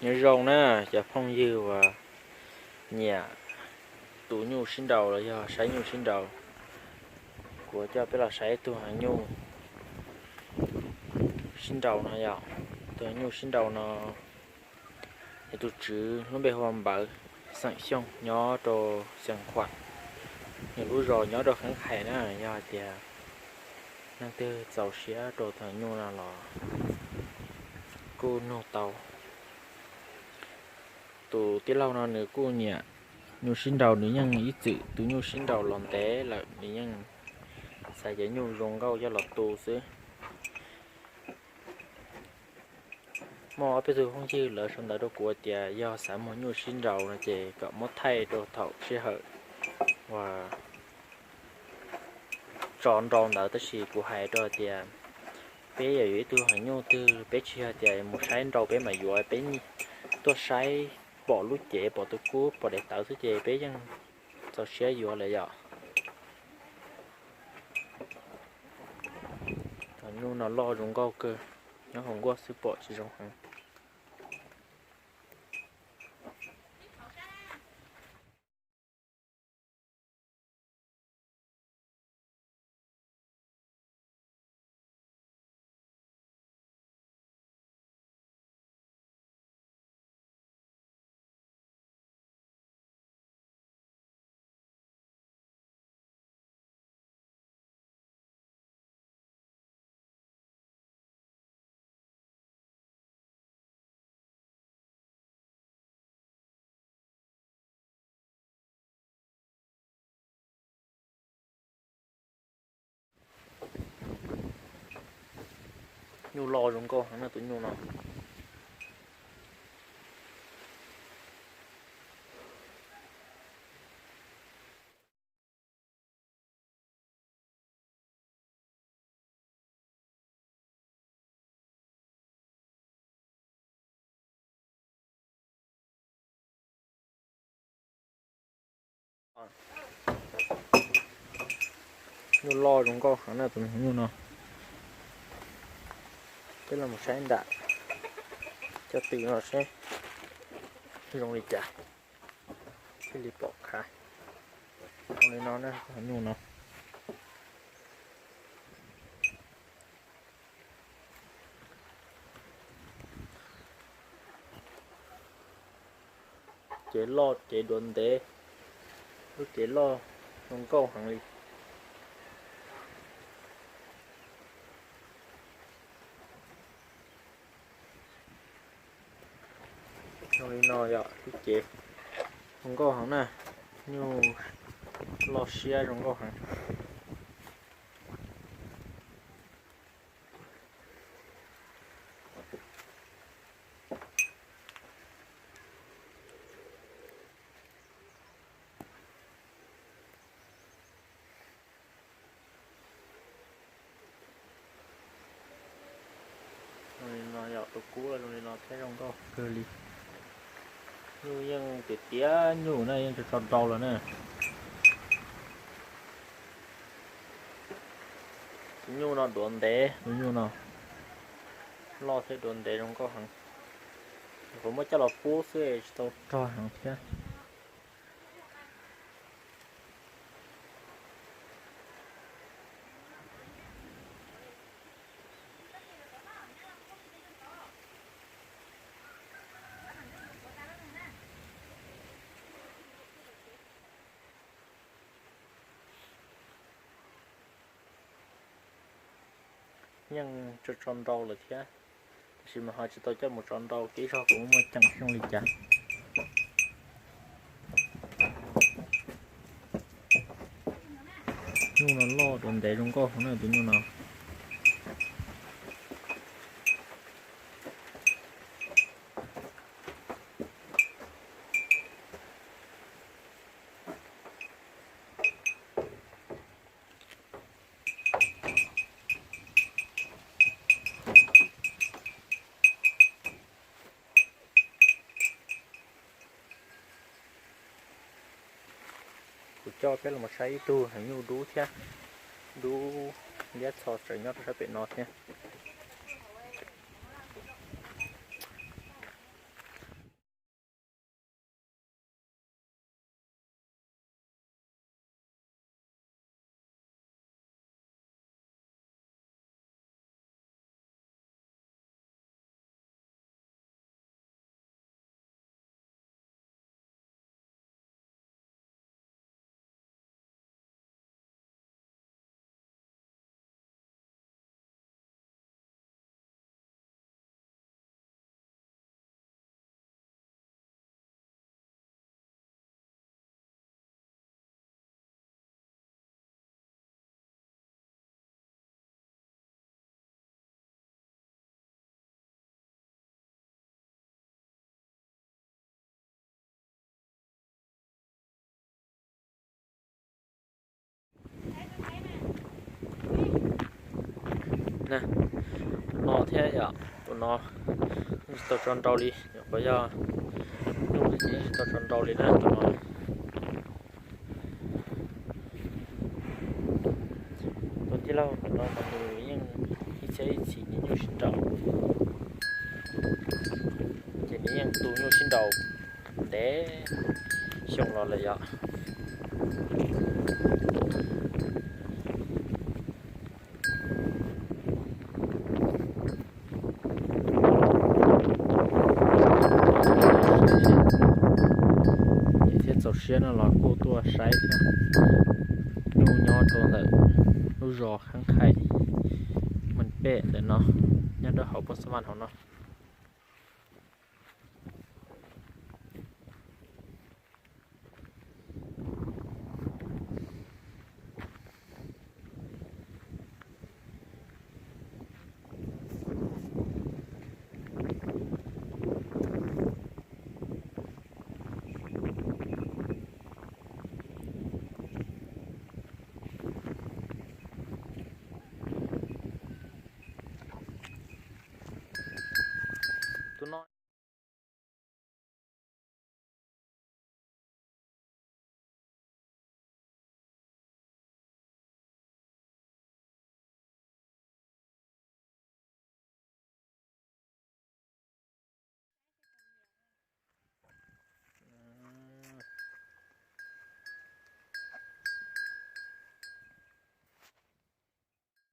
Nyob zoo na, cov phooj ywg uas nyiam tus nyuj sib nraus los yog saib nyuj sib nraus, kuv coj peb los saib ib tug heev nyuj sib nraus no yom. Tus heev nyuj sib nraus no, nws tus tswv lub npe hu ua Npawv, xeem Xyooj, nyob rau Xeev Khuam. Nws lub zos nyob rau Kheeb Hais na, yog hais tias leej twg txaus siab rau tus heev nyuj no los kuj nug tau. Tus tij laug no nws kuj nyiam nyuj sib nraus, nws yeej ib txwm tu nyuj sib nraus los ntev lawm, nws yeej xav cov nyuj zoo nkauj coj los tu xwb. Muaj ob peb tug phooj ywg lawv sau ntawv rau kuv tias yog xav muag nyuj sib nraus no ces kom muab thaij rau thaum sij hawm uas tso nrau ntawd, tab sis kuv hais rau tias peb yog yuav ib tug heev nyuj twg, peb tsis yog tias mus saib nrau peb mam yuav, peb tuaj saib pom lub cev, pom tus kub, pom daim tawv xwb ces peb yeej txaus siab yuav lawm yom. Cov nyuj no loj zoo nkauj kawg, nyob hauv nkuaj xwb pom tsis zoo heev. Nyuj loj zoo nkauj heev na tus nyuj no. Nyuj loj zoo nkauj heev na tus nyuj no. Peb los mus saib nram cov tw no seb zoo li cas, thiaj li pom khav. Zoo li no na, nyuj no. Cev loj, cev duav ntev, lub cev loj zoo nkauj heev li. Zoo li no yom, lub cev zoo nkauj heev na, nyuj loj siab zoo nkauj heev. Zoo li no yom, tus kub zoo li no thiab zoo nkauj kawg li. Nyuj yeej tiav tiav nyuj na, yeej tso tso nrau lawm na. Tus nyuj no duav ntev, tus nyuj no loj thiab duav ntev zoo nkauj heev. Kuv muab coj los pub xwb tsis tau rog heev thiab. Yeej tso tso nrau lawm thiab, tab sis mas ho tsis tau coj mus tso nrau, kev zog kuv muaj ceem zoo li cas. Nyuj no loj duav ntev zoo nkauj heev na tus nyuj no. Kuv coj peb los saib ib tug heev nyuj dub thiab, dub liab txho tseem nyob rau sab pem no thiab. na, no thiab yom. Tus no yeej tsis tau tso nrau li, nyuam qhuav yog nyuj ces yeej tsis tau tso nrau li na tus no. Tus tij laug tus no mas nws yeej ib txhiab ib txhis nws nyuj sib nrau, ces nws yeej tu nyuj sib nrau ntev xyoo los lawm yom. Thiab txaus siab no los kuj tuaj saib thiab. Nyuj nyob rau ntawm lub zos Khaab Khaim, Mes Pej ntawm no, nyob rau hauv Phoos Xa Vaj hauv no.